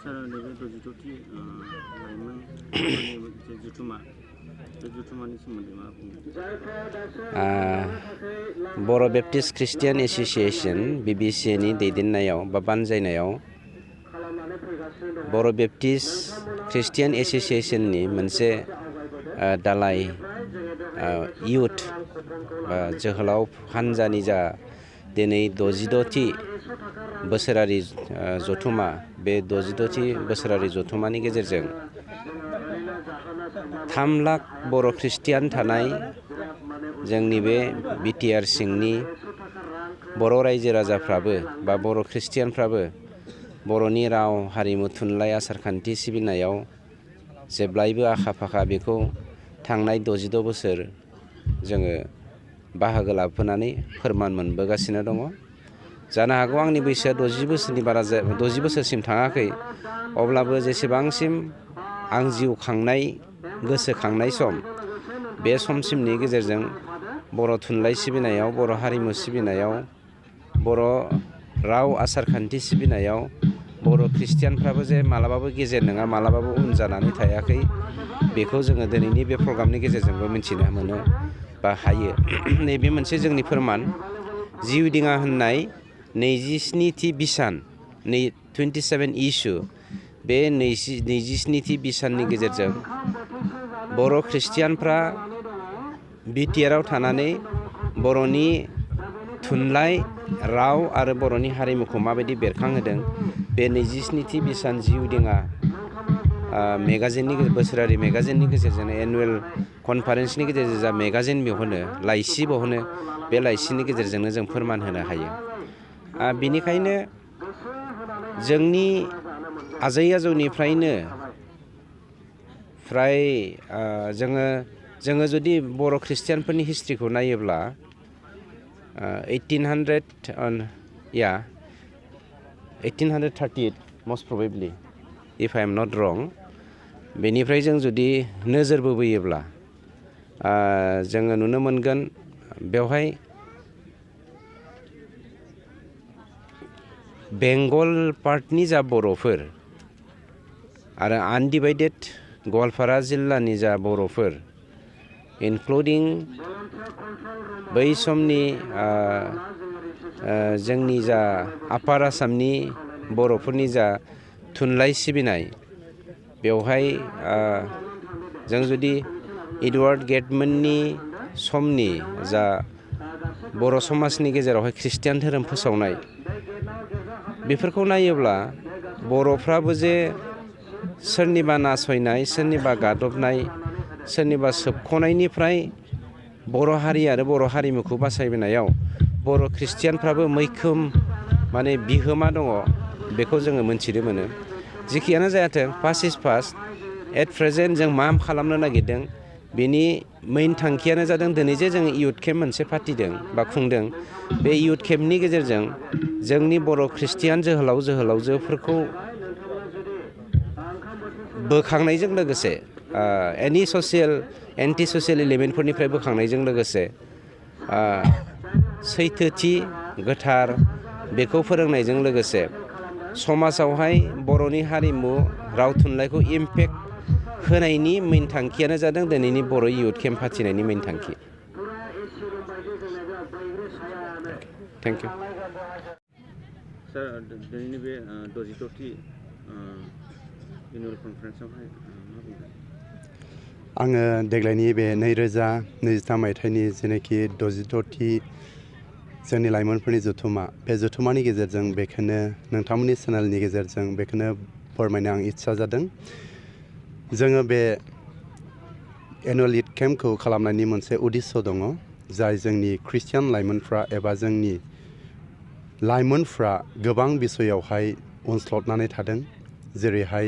बर' Baptist Christian association BBCA नि दैदेननायाव बा बानजायनायाव बर' बेप्टिस्ट ख्रिस्टियान एस'सिएशननि मोनसे दालाय इयुथ बा जोहोलाव हानजानि जा दिनै 66थि बोसोरारि जथुमा बे 66थि बोसोरारि जथुमानि गेजेरजों 3 लाख बर' ख्रिस्टियान थानाय जोंनि बे BTR सिंनि बर' रायजो राजाफ्राबो बा बर' ख्रिस्टियानफ्राबो बर'नि राव हारिमु थुनलाइ आसारखान्थि सिबिनायाव जेब्लायबो आखा-फाखा बेखौ थांनाय 66 बोसोर जोङो बाहागो लाफैनानै फोरमान मोनबोगासिनो दङ। जानो हागौ आंनि बैसोआ 60 बोसोरनि बारा 60 बोसोरसिम थाङाखै, अब्लाबो जेसेबांसिम आं जिउ खांनाय गोसोखांनाय सम बे समसिमनि गेजेरजों बर' थुनलाइ सिबिनायाव, बर' हारिमु सिबिनायाव, बर' राव आसारखान्थि सिबिनायाव बर' ख्रिस्टियानफ्राबो जे मालाबाबो गेजेर नङा, मालाबाबो उन जानानै थायाखै, बेखौ जोङो दिनैनि बे प्रग्रामनि गेजेरजोंबो मिथिनो मोनो बा हायो। नैबे मोनसे जोंनि फोरमान। जिउ दिङा होननाय 27थि बिसान 27 इस्यु, बे 27थि बिसाननि गेजेरजों बर' ख्रिस्टियानफ्रा BTRआव थानानै बर'नि थुनलाइ, राव आरो बर'नि हारिमुखौ माबायदि बेरखांहोदों, बे 27थि बिसान जिउ दिङा मेगाजिननि बोसोरारि मेगाजिननि गेजेरजों एनुवेल कनफारेन्सनि गेजेरजों जा मेगाजिन बहनो, लाइसि बहनो, बे लाइसिनि गेजेरजोंनो जों फोरमान होनो हायो। बेनिखायनो जोंनि आजै-आजौनिफ्रायनो फ्राय जोङो जुदि बर' ख्रिस्टियानफोरनि हिस्ट्रिखौ नायोब्ला 1838 most probably, if I am not wrong, बेनिफ्राय जों जुदि नोजोर बोयोब्ला जोङो नुनो मोनगोन बेवहाय बेंगल पार्टनि जा बर'फोर आरो आनडिभाइडेड गवालपारा जिल्लानि जा बर'फोर, इनक्लुडिं बै समनि जोंनि जा आपार आसामनि बर'फोरनि जा थुनलाइ सिबिनाय, बेवहाय जों जुदि एडवार्ड गेटमोननि समनि जा बर' समाजनि गेजेरावहाय ख्रिस्टियान धोरोम फोसावनाय, बेफोरखौ नायोब्ला बर'फ्राबो जे सोरनिबा नासयनाय, सोरनिबा गादबनाय, सोरनिबा सोबख'नायनिफ्राय बर' हारि आरो बर' हारिमुखौ बासायबोनायाव बर' ख्रिस्टियानफ्राबो मैखोम बिहोमा दङ, बेखौ जोङो मोनथिनो मोनो। जिखियानो जायाथों, past is past. At present जों मा खालामनो नागिरदों, बेनि मेइन थांखियानो जादों दिनै जे जोङो इयुथ केम्प मोनसे फाथिदों बा खुंदों। बे इयुथ केम्पनि गेजेरजों जोंनि बर' ख्रिस्टियान जोहोलाव जोहोलावजोफोरखौ बोखांनायजों लोगोसे एन्टि ससियेल एलिमेन्टफोरनिफ्राय बोखांनायजों लोगोसे सैथोथि, गोथार बेखौ फोरोंनायजों लोगोसे समाजावहाय बर'नि हारिमु, राव थुनलाइखौ इम्पेक्ट होनायनि मेइन थांखियानो जादों दिनैनि बर' इयुथ केम्प फाथिनायनि मेइन थांखि। Thank you. सार, दिनैनि बे 66थि एनुवेल कनफारेन्सआवहाय मा बुंगोन? आङो देग्लायनि बे 2023 मायथाइनि जेनाखि 66थि जोंनि लाइमोनफोरनि जथुमा, बे जथुमानि गेजेरजों बेखौनो नोंथांमोननि चेनेलनि गेजेरजों बेखौनो फोरमायनो आं इच्छा जादों। जोङो बे एनुवेल इयुथ केम्पखौ खालामनायनि मोनसे उद्देश्य दङ, जाय जोंनि ख्रिस्टियान लाइमोनफ्रा एबा जोंनि लाइमोनफ्रा गोबां बिसयावहाय उनस्लदनानै थादों। जेरैहाय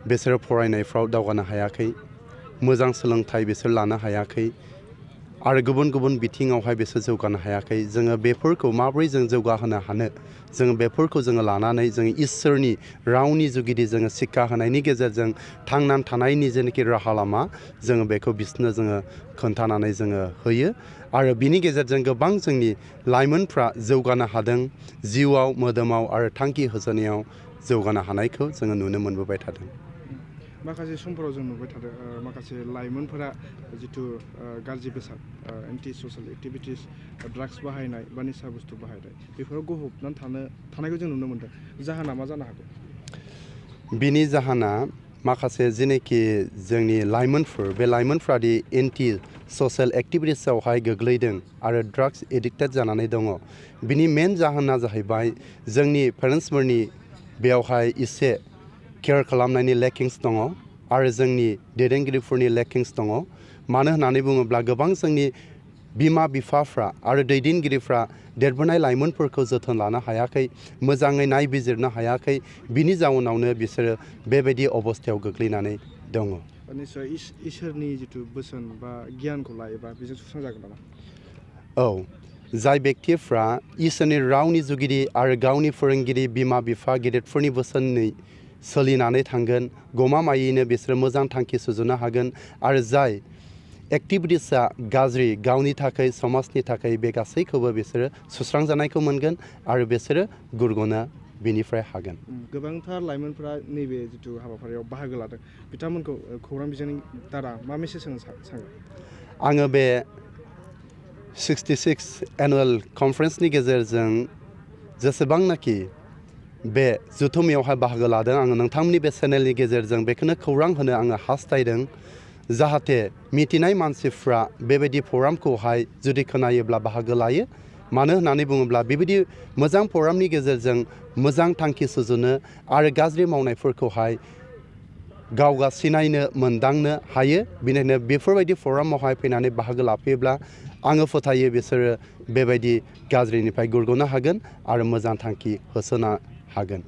बिसोरो फरायनायफ्राव दावगानो हायाखै, मोजां सोलोंथाइ बिसोर लानो हायाखै, आरो गुबुन गुबुन बिथिङावहाय बिसोर जौगानो हायाखै। जोङो बेफोरखौ माबोरै जों जौगाहोनो हानो, जोङो बेफोरखौ जोङो लानानै जोङो इसोरनि रावनि जुगिदि जोङो शिक्षा होनायनि गेजेरजों थांनानै थानायनि जेनाखि राहा लामा, जोङो बेखौ बिसोरनो जोङो खोन्थानानै जोङो होयो। आरो बिनि गेजेरजों गोबां जोंनि लाइमोनफ्रा जौगानो हादों जिउआव, मोदोमाव आरो थांखि होसोनायाव जौगानो हानायखौ जोङो नुनो मोनबोबाय थादों। माखासे समफोराव जों नुबाय थादों माखासे लाइमोनफोरा जिथु गाज्रि बेसाद एन्टि ससियेल एक्टिभिटिस ड्राग्स बाहायनाय बा निसा बुस्थु बाहायनाय बेफोराव गफबनानै थानायखौ जों नुनो मोन्दों। जाहोना मा जानो हागौ? बिनि जाहोना माखासे जेनोखि जोंनि लाइमोनफोर बे लाइमोनफ्रादि एन्टि ससियेल एक्टिभिटिसआवहाय गोग्लैदों आरो ड्राग्स एडिक्टेड जानानै दङ। बिनि मेन जाहोना जाहैबाय जोंनि पेरेन्ट्सफोरनि बेयावहाय एसे केयार खालामनायनि लेकिंस दङ आरो जोंनि दैदेनगिरिफोरनि लेकिंस दङ। मानो होननानै बुङोब्ला गोबां जोंनि बिमा बिफाफ्रा आरो दैदेनगिरिफ्रा देरबोनाय लाइमोनफोरखौ जोथोन लानो हायाखै, मोजाङै नायबिजिरनो हायाखै। बिनि जाउनावनो बिसोरो बेबायदि अबस्थायाव गोग्लैनानै दङ। निस्सय इसोरनि जिथु बोसोन बा गियानखौ लायोबा बेजों सुस्रांजागोन नामा? औ, जाय बेक्तिफ्रा इसोरनि रावनि जुगिदि आरो गावनि फोरोंगिरि बिमा बिफा गेदेरफोरनि बोसोननै सोलिनानै थांगोन, गमामायैनो बिसोरो मोजां थांखि सुजुनो हागोन। आरो जाय एक्टिभिटिसआ गाज्रि गावनि थाखाय समाजनि थाखाय बे गासैखौबो बिसोरो सुस्रांजानायखौ मोनगोन आरो बिसोरो गुरग'नो बिनिफ्राय हागोन। गोबांथार लाइमोनफोरा नैबे जिथु हाबाफारियाव बाहागो लादों बिथांमोनखौ खौरां बिजोंनि दारा मा मेसेज होनो सानो? आङो बे 66 एनुवेल कनफारेन्सनि गेजेरजों जेसेबांनाखि बे जथुम्मायावहाय बाहागो लादों, आङो नोंथांमोननि बे चेनेलनि गेजेरजों बेखौनो खौरां होनो आङो हास्थायदों, जाहाथे मिथिनाय मानसिफ्रा बेबायदि प्रग्रामखौहाय जुदि खोनायोब्ला बाहागो लायो। मानो होननानै बुङोब्ला बेबायदि मोजां प्रग्रामनि गेजेरजों मोजां थांखि सुजुनो आरो गाज्रि मावनायफोरखौहाय गावगा सिनायनो मोनदांनो हायो। बेनिखायनो बेफोरबायदि प्रग्रामावहाय फैनानै बाहागो लाफैयोब्ला आङो फोथायो बिसोरो बेबायदि गाज्रिनिफ्राय गुरग'नो हागोन आरो मोजां थांखि होसोनो हागोन।